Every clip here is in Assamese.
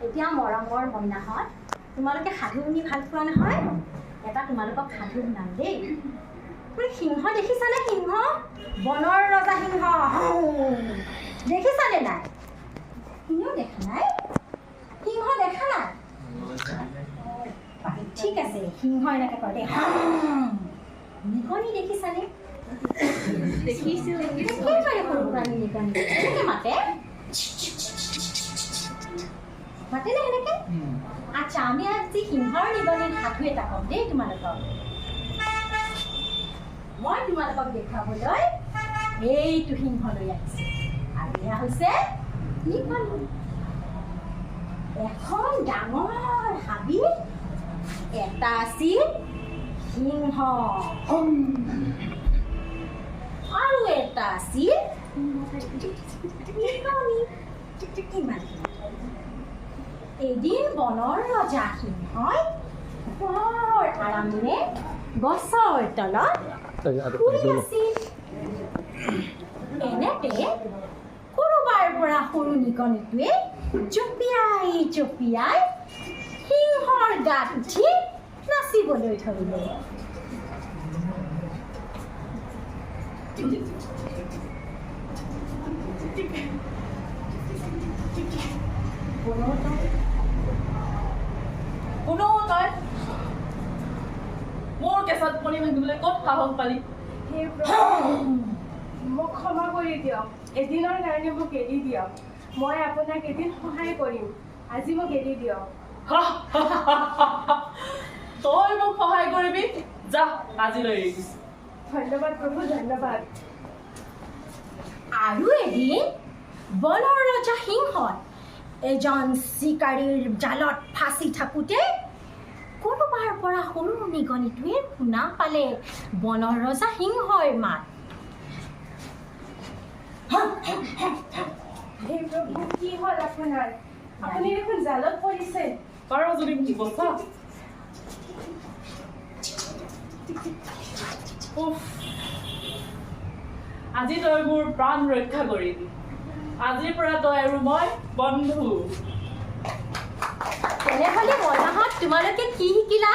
এতিয়া মৰমৰ মইনাহঁত, তোমালোকে সাধু শুনি ভাল পোৱা নহয়? এটা তোমালোকক সাধু শুনাম দেই। তুমি সিংহ দেখিছানে? সিংহ, বনৰ ৰজা সিংহ দেখিছানে নাই? সিংহ দেখা নাই? সিংহ দেখা নাই? ঠিক আছে, সিংহ এনেকে কয় দেই। নিগনি দেখিছানে? দেখিছো। একেবাৰে সৰু প্ৰাণী নিগনি এনেকে মাতে, মাতেনে সেনেকে? আচ্ছা, আমি আজি সিংহৰ নিগনিৰ সাধু এটা ক'ম দেই তোমালোকক। মই তোমালোকক দেখুৱাবলৈ এইটো সিংহ লৈ আহিছো আৰু এয়া হৈছে নিগনি। এখন ডাঙৰ হাবিত এটা আছিল সিংহ আৰু এটা আছিল নিগনি। ইমান এদিন বনৰ ৰজা সিংহই বৰ আৰামেৰে গছৰ তলত শুই আছিল। এনেতে ক'ৰবাৰ পৰা সৰু নিগনিটোৱে জঁপিয়াই জঁপিয়াই সিংহৰ গাত উঠি নাচিবলৈ ধৰিলে। কোনো তই মোৰ কেঁচাত কণী ভাঙিবলৈ ক'ত সাহস পালি? হে প্ৰভু, মোক ক্ষমা কৰি দিয়ক। এদিনৰ কাৰণে মোক এৰি দিয়ক। মই আপোনাক এদিন সহায় কৰিম। আজি মোক এৰি দিয়ক। তই মোক সহায় কৰিবি? যা, আজিলৈ এৰি দিছো। ধন্যবাদ প্ৰভু, ধন্যবাদ। আৰু এদিন বনৰ ৰজা সিংহই এজন চিকাৰীৰ জালত ফাঁচি থাকোঁতে ক'ৰবাৰ পৰা সৰু নিগনিটোৱে শুনা পালে বনৰ ৰজা সিংহৰ মাত। হে প্ৰভু, কি হ'ল আপোনাৰ? আপুনি দেখোন জালত পৰিছে। পাৰ যদি মোক বচা। উফ, আজি তই মোৰ প্ৰাণ ৰক্ষা কৰিলি। আজিৰ পৰা তই আৰু মই বন্ধু। তেনেহ'লে মইনাহঁত, তোমালোকে কি শিকিলা?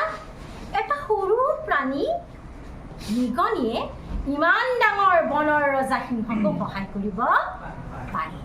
এটা সৰু প্ৰাণী নিগনিয়ে ইমান ডাঙৰ বনৰ ৰজা সিংহকো সহায় কৰিব পাৰে।